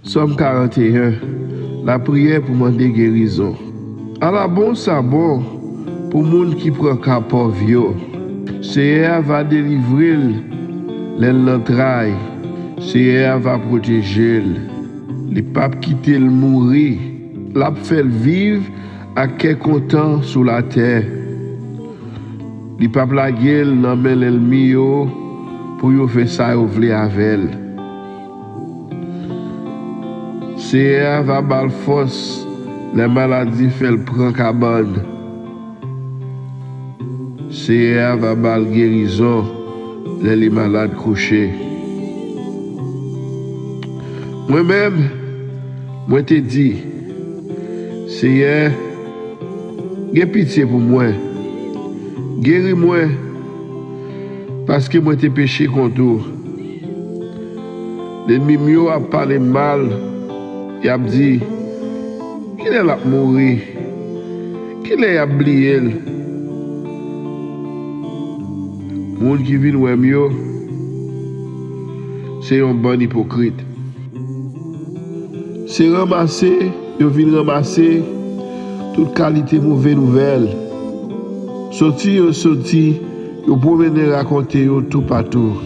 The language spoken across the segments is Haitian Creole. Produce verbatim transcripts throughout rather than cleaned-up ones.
Sòm karanteyen, lapriyè pou mande gerizon. Ala bon sa bon pou moun ki pran ka pòv yo! Seyè a va delivre l lè l nan tray. Seyè a va pwoteje l. Li p ap kite l mouri. L ap fè l viv ak kè kontan sou latè. Li p ap lage l nan men lènmi yo pou yo fè sa yo vle avè l. Seyè a va ba l fòs lè maladi fè l pran kabann. Seyè a va ba l gerizon lè li malad kouche. Mwen menm, mwen te di, Seyè, gen pitye pou mwen. Geri mwen, paske mwen te peche kont ou. Lènmi m yo ap pale m mal, y ap di, kilè l ap mouri? Kilè y ap bliye l? Moun ki vin wè m yo, se yon bann ipokrit. Se ranmase yo vin ranmase tout kalite move nouvèl. Soti yo soti, yo pwomennen rakonte yo toupatou.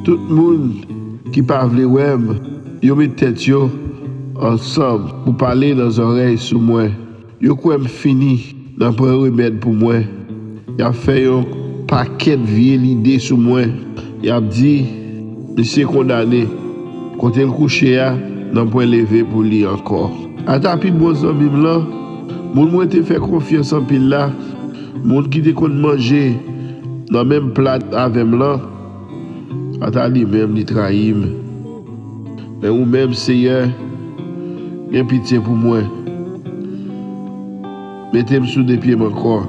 Tout moun ki pa vle wè m, yo met tèt yo ansanm pou pale nan zòrèy sou mwen. Yo kwè m fini, nan pran remèd pou mwen. Y ap fè yon pakèt vye lide sou mwen. Y ap di, misye kondane. Kote l kouche a, nanpwen leve pou li ankò. Ata pi bon zanmi m lan, moun mwen te fè konfyans anpil la, moun ki te konn manje nan menm plat avè m lan, ata li menm li trayi m. Men ou menm, Seyè, gen pitye pou mwen. Mete m sou de pye m ankò,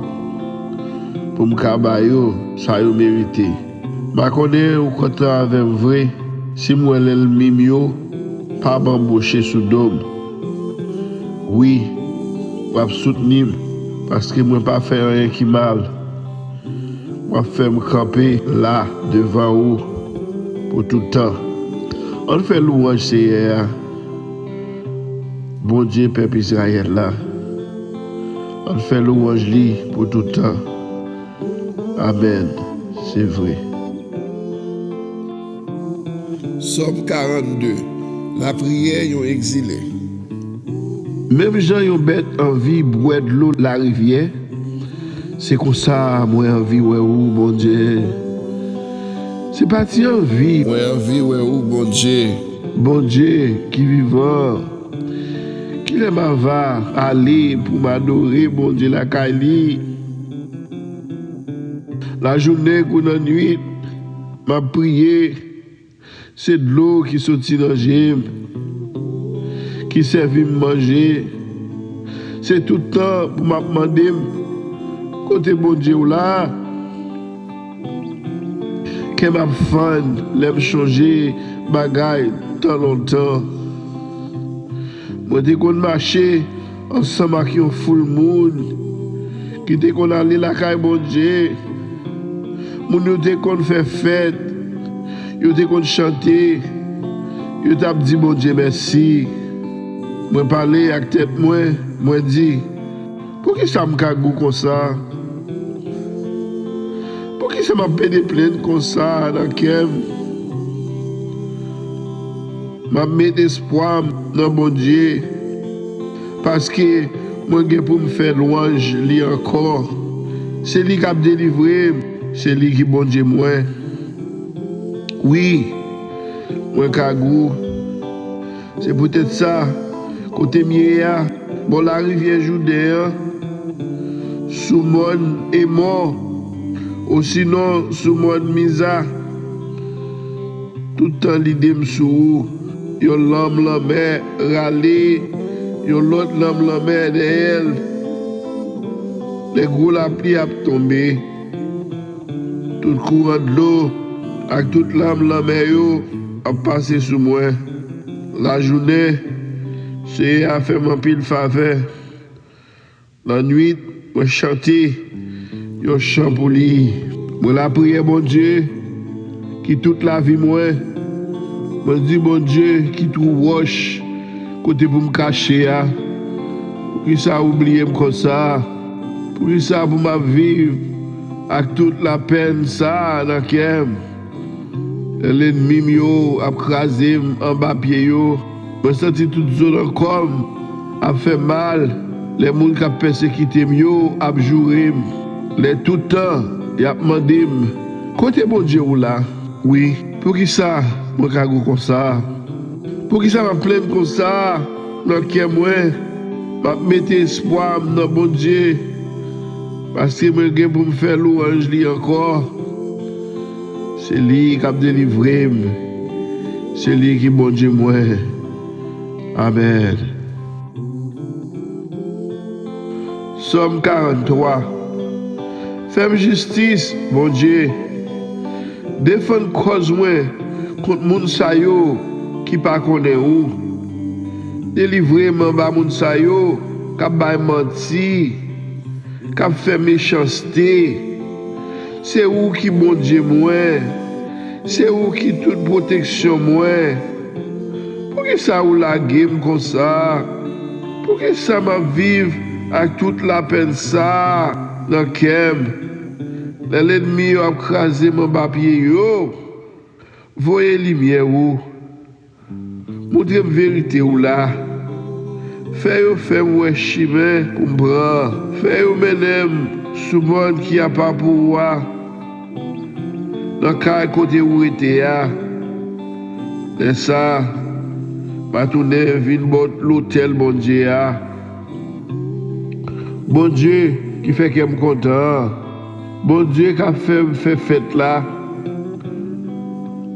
pou m ka ba yo sa yo merite. M a konnen ou kontan avè m vre, si m wè lènmi m yo pa banboche sou do m. Wi, w ap soutni m, paske mwen pa fè anyen ki mal. W ap fè m kanpe la devan ou pou tout tan. Ann fè lwanj Seyè a, Bondye pèp Izrayèl la. Ann fè lwanj li pou tout tan. Amèn. Se vre. Sòm karannde. Lapriyè yon egzile. Menm jan yon bèt anvi bwè dlo larivyè, se konsa mwen anvi wè ou, Bondye. Se pa ti anvi. Mwen anvi wè ou, Bondye. Bondye ki vivan. Kilè m a va ale pou m adore Bondye lakay li? Lajounen kou nan nuit, m ap priye. Se dlo ki soti nan je m, ki sèvi m manje. Se tout tan pou m ap mande m, kote Bondye w la? Kè m ap fann lè m chonje bagay tan lontan. Mwen te konn mache ansanm ak yon foul moun ki te konn ale lakay Bondye. Moun yo te konn fè fèt, yo te konn chante, yo t ap di Bondye mèsi. Mwen pale ak tèt mwen, mwen di, poukisa m ka gou konsa? Poukisa m ap pede plenn konsa nan kè m? M ap met espwa m nan Bondye, paske mwen gen pou m fè lwanj li ankò. Se li k ap delivre m, se li ki Bondye mwen. Wi, mwen ka gou. Se poutèt sa, kote m ye a, bò larivyè Jouden an, sou mòn Emò, osinon sou mòn Miza, tout tan lide m sou ou. Yon lanm lanmè rale yon lòt lanm lanmè dèyè l. Lè gwo lapli ap tonbe, tout kouran dlo ak tout lanm lanmè yo ap pase sou mwen. Lajounen, Seyè a fè m anpil favè. Lannwit, mwen chante yon chan pou li. Mwen lapriyè Bondye ki tout lavi mwen. Mwen di Bondye ki twou wòch kote pou m kache a, poukisa ou bliye m konsa? Poukisa pou m ap viv ak tout lapèn sa a nan kè m? Lè lènmi m yo ap kraze m anba pye yo, mwen santi tout zo nan kò m ap fè mal. Lè moun k ap pèsekite m yo ap joure m, lè tout tan y ap mande m, kote Bondye ou la? Wi, poukisa mwen ka gou konsa? Poukisa m ap plenn konsa nan kè mwen? M ap mete espwa m nan Bondye, paske mwen gen pou m fè lwanj li ankò. Se li k ap delivre m. Se li ki Bondye mwen. Amèn. Sòm karant twa. Fè m jistis, Bondye. Defann kòz mwen kont moun sa yo ki pa konnen ou. Delivre m anba moun sa yo k ap bay manti, k ap fè mechanste. Se ou ki Bondye mwen. Se ou ki tout pwoteksyon mwen. Poukisa ou lage m konsa? Poukisa m ap viv ak tout lapèn sa a nan kè m? Lè lènmi yo ap kraze m anba pye yo, voye limyè ou. Montre m verite w la. Fè yo fè m wè chimen pou m pran. Fè yo mennen m sou mòn ki apa pou ou a, nan kay kote ou rete a. Lè sa a, m a tounen vin bò lotèl Bondye a. Bondye ki fè kè m kontan an. Bondye k ap fè m fè fèt la.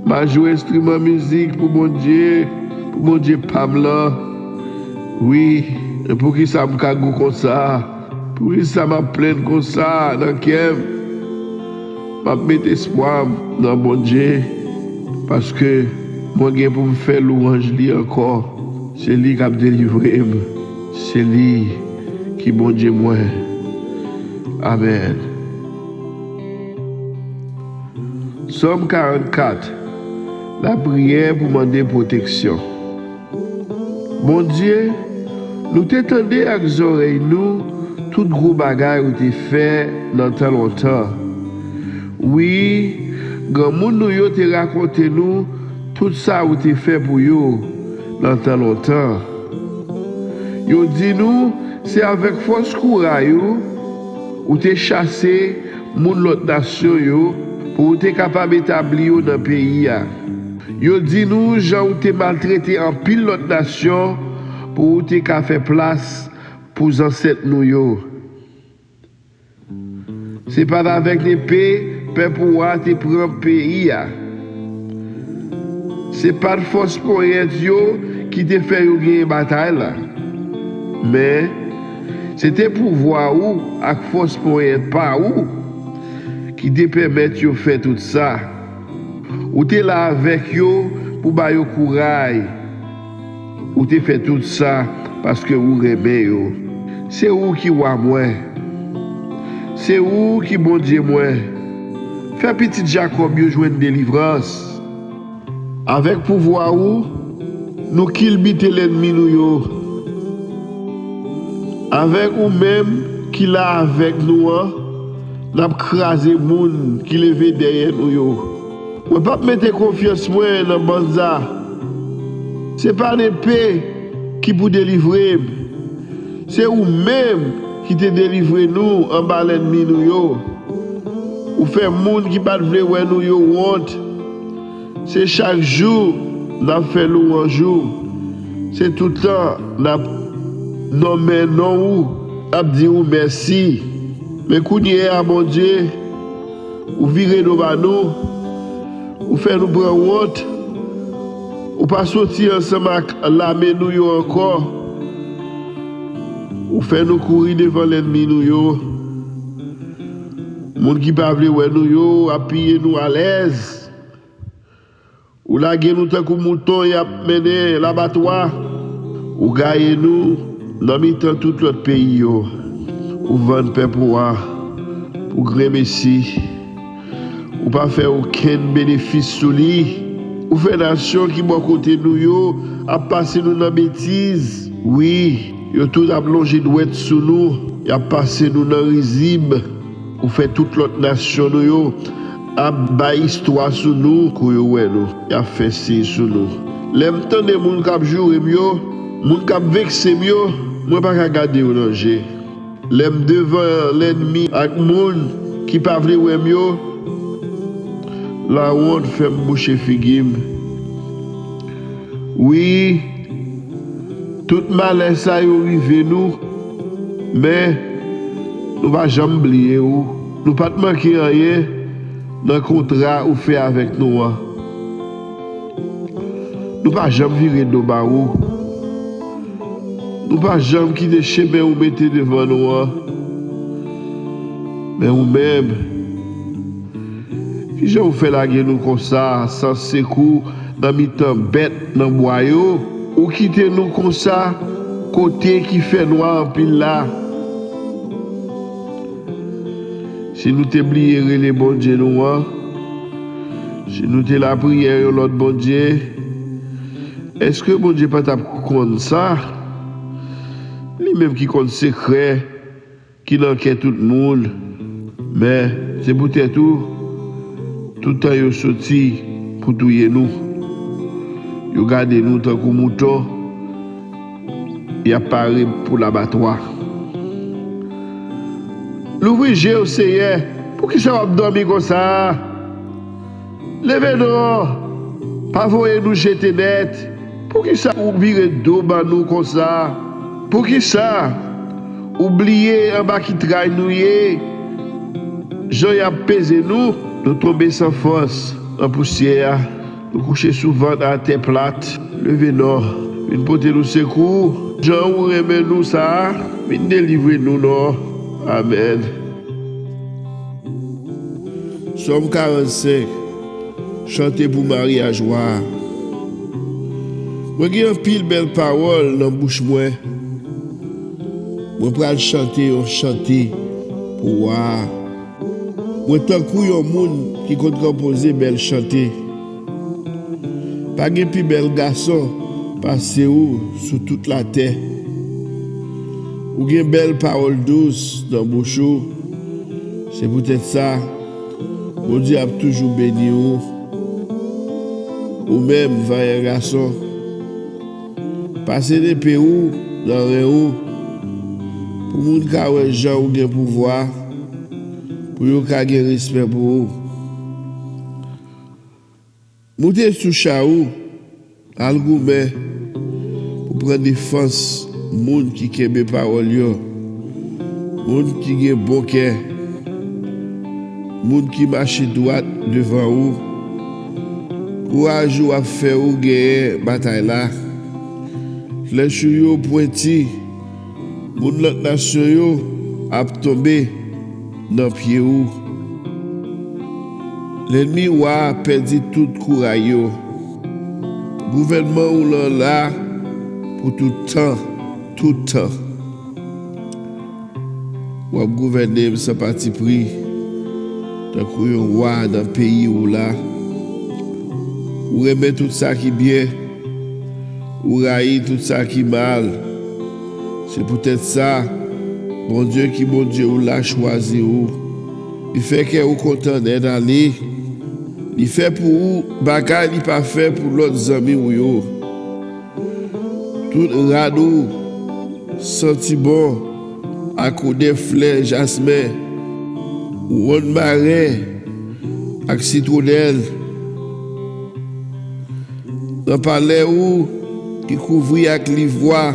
M a jwe enstriman mizik pou Bondye, pou Bondye pa m lan. Wi, e poukisa m ka gou konsa? Poukisa m ap plenn konsa nan kè m? M ap met espwa m nan Bondye, paske mwen gen pou m fè lwanj li ankò. Se li k ap delivre m. Se li ki Bondye mwen. Amèn. Sòm karannkat. Lapriyè pou mande pwoteksyon. Bondye, nou te tande ak zòrèy nou tout gwo bagay ou te fè nan tan lontan. Wi, granmoun nou yo te rakonte nou tout sa ou te fè pou yo nan tan lontan. Yo di nou se avèk fòs kouray ou, ou te chase moun lòt nasyon yo pou ou te kapab etabli yo nan peyi a. Yo di nou jan ou te maltrete anpil lòt nasyon pou ou te ka fè plas pou zansèt nou yo. Se pa t avèk nepe pèp ou a te pran peyi a. Se pa t fòs ponyèt yo ki te fè yo genyen batay la. Men, se te pouvwa ou ak fòs ponyèt pa ou ki te pèmèt yo fè tout sa. Ou te la avèk yo pou ba yo kouray. Ou te fè tout sa paske ou renmen yo. Se ou ki wa mwen. Se ou ki Bondye mwen. Fè pitit Jakòb yo jwenn delivrans. Avèk pouvwa ou, nou kilbite lènmi nou yo. Avèk ou menm ki la avèk nou an, n ap kraze moun ki leve dèyè nou yo. Mwen p ap mete konfyans mwen nan banza. Se pa nepe ki pou delivre m. Se ou menm ki te delivre nou anba lènmi nou yo. Ou fè moun ki pa t vle wè nou yo wont. Se chak jou n ap fè lwanj ou. Se tout tan n ap nonmen non ou, n ap di ou mèsi. Men kounye a, Bondye, ou vire do ba nou. Ou fè nou pran wont. Ou pa soti ansanm ak lame nou yo ankò. Ou fè nou kouri devan lènmi nou yo. Moun ki pa vle wè nou yo ap piye nou alèz. Ou lage nou tankou mouton y ap mennen labatwa. Ou gaye nou nan mitan tout lòt peyi yo. Ou vann pèp ou a pou grenmesi. Ou pa fè okenn benefis sou li. Ou fè nasyon ki bò kote nou yo ap pase nou nan betiz. Wi, yo tout ap lonje dwèt sou nou, y ap pase nou nan rizib. Ou fè tout lòt nasyon nou yo ap bay istwa sou nou, kou yo wè nou, y ap fè siy sou nou. Lè m tande moun k ap joure m yo, moun k ap vekse m yo, mwen pa ka gade yo nan je. Lè m devan lènmi ak moun ki pa vle wè m yo, lawont fè m bouche figi m. Wi, tout malè sa yo rive nou, men nou pa janm bliye ou. Nou pa t manke anyen nan kontra ou fè avèk nou an. Nou pa janm vire do ba ou. Nou pa janm kite chemen ou mete devan nou an. Men ou menm, kijan ou fè lage nou konsa, san sekou, nan mitan bèt nan bwa yo? Ou kite nou konsa, kote ki fè nwa anpil la? Si nou te bliye rele Bondye nou an, si nou te lapriyè yon lòt Bondye, èske Bondye pa t ap konn sa? Li menm ki konn sekrè ki nan kè tout moun, men se poutèt ou, tout tan yo soti pou touye nou. Yo gade nou tankou mouton, y ap pare pou labatwa. Louvri je w, Seyè, poukisa w ap dòmi konsa? Leve non, pa voye nou jete nèt. Poukisa ou vire do ban nou konsa? Poukisa ou bliye anba ki tray nou ye? Jan y ap peze nou, nou tonbe san fòs nan pousyè a. Nou kouche sou vant atè plat. Leve non, vin pote nou sekou. Jan ou renmen nou sa a, vin delivre nou non. Amèn. Sòm karannsenk. Chante pou maryaj wa a. Mwen gen anpil bèl pawòl nan bouch mwen. Mwen pral chante yon chante pou wa a. Mwen tankou yon moun ki konn konpoze bèl chante. Pa gen pi bèl gason pase ou sou tout latè. Ou gen bèl pawòl dous nan bouch ou. Se poutèt sa, Bondye ap toujou beni ou. Ou menm, vanyan gason, pase nepe ou nan ren ou, pou moun ka wè jan ou gen pouvwa, pou yo ka gen respè pou ou. Moute sou cha ou, al goumen pou pran defans moun ki kenbe pawòl yo, moun ki gen bon kè, moun ki mache dwat devan ou. Kouraj ou ap fè ou genyen batay la. Flèch ou yo pwenti, moun lòt nasyon yo ap tonbe nan pye ou. Lènmi wa a pèdi tout kouray yo. Gouvènman ou lan la pou tout tan, tout tan. W ap gouvène m san patipri, tankou yon wa nan peyi ou la. Ou renmen tout sa ki byen, ou rayi tout sa ki mal. Se poutèt sa, Bondye ki Bondye ou la chwazi ou. Li fè kè ou kontan nèt ale. Li fè pou ou bagay li pa fè pou lòt zanmi ou yo. Tout rad ou santi bon ak odè flè jasmen, wonn maren ak sitwonèl. Nan palè ou ki kouvri ak liv wa,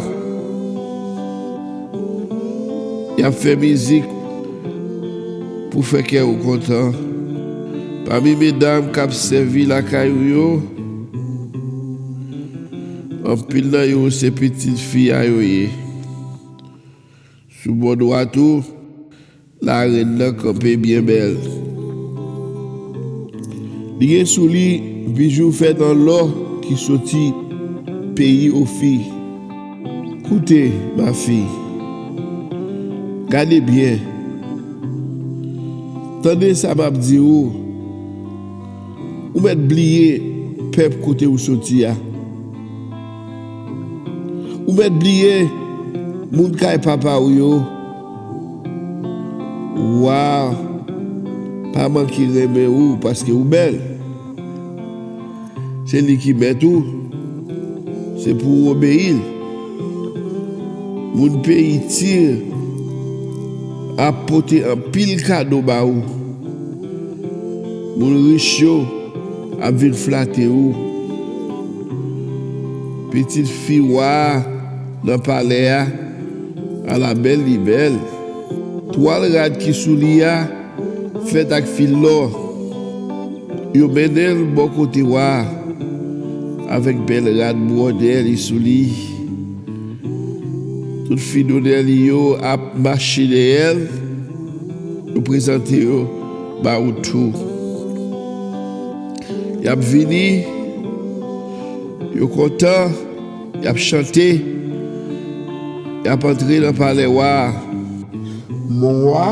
y ap fè mizik pou fè kè ou kontan. Pami medam k ap sèvi lakay ou yo, anpil nan yo se pitit fi a yo ye. Sou bò dwat ou, larenn nan kanpe byen bèl. Li gen sou li bijou fèt an lò ki soti peyi Ofi. Koute, ma fille, gade byen, tande sa m ap di ou. Ou mèt bliye pèp kote ou soti a. Ou mèt bliye moun kay papa w yo. Wa pa manke renmen ou paske ou bèl. Se li ki mèt ou. Se pou w obeyi l. Moun peyi Tir ap pote anpil kado ba ou. Moun rich yo ap vin flate ou. Pitit fi wa a nan palè a, ala bèl li bèl. Twal rad ki sou li a fèt ak fil lò. Yo mennen l bò kote wa a, avèk bèl rad bwòdè li sou li. Tout fi donè li yo ap mache dèyè l. Yo prezante yo ba ou tou. Y ap vini, yo kontan, y ap chante, y ap antre nan palè wa a. Mon wa,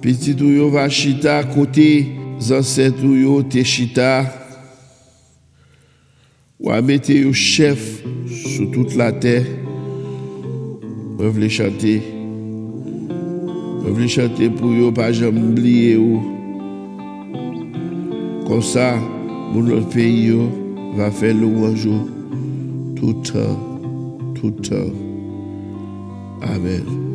pitit ou yo va chita kote zansèt ou yo te chita. W a mete yo chèf sou tout latè. Mwen vle chante. Mwen vle chante pou yo pa janm bliye ou. Konsa, moun lòt peyi yo va fè lwanj ou tout tan, tout tan. Amèn.